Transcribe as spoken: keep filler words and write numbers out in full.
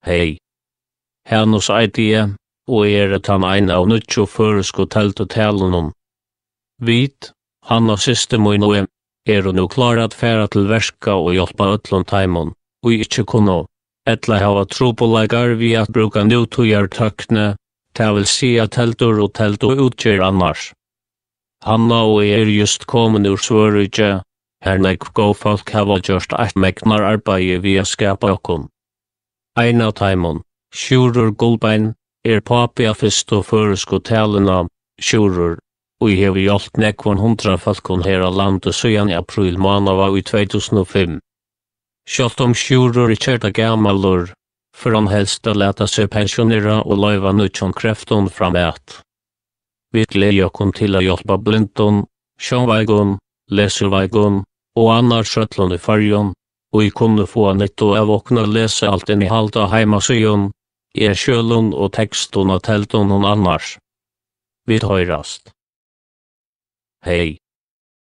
Hey. Hanus eiti eg, og eg eri tann ein av níggju føroysku teldutalunum. Vit, Hanna systir mín og eg, eru nú klár at fara til verka og hjálpa øllum teimum, ið ikki kunnu, ella hava trupulleikar við at brúka nútíðar tøkni, tað vil siga teldur og telduútgerð annars. Hanna og eg eru júst komin úr Svøríki, har nógv góð fólk hava gjørt eitt megnararbeiði við at skapa okkum. Ein av teimum, Sjúrður Gullbein, er pápi av fyrstu føroysku taluna, Sjúrður, ið hevur hjálpt nógvum hundrað fólkum her á landi síðan í apríl mánaða í tvey túsund og fimm. Sjálvt um Sjúrður ikki er ta gamalur, fer hann helst at lata seg pensjonera og loyva nýggjum kreftum framat. Vit gleða okkum til at hjálpa blindum, sjónveikum, lesiveigum og annars øllum í Føroyum, ið kunnu fáa nyttu av okkum at lesa alt innihald á heimasíðum, e-skjølum og tekstum á teldum og annars. Vit hoyrast. Hey.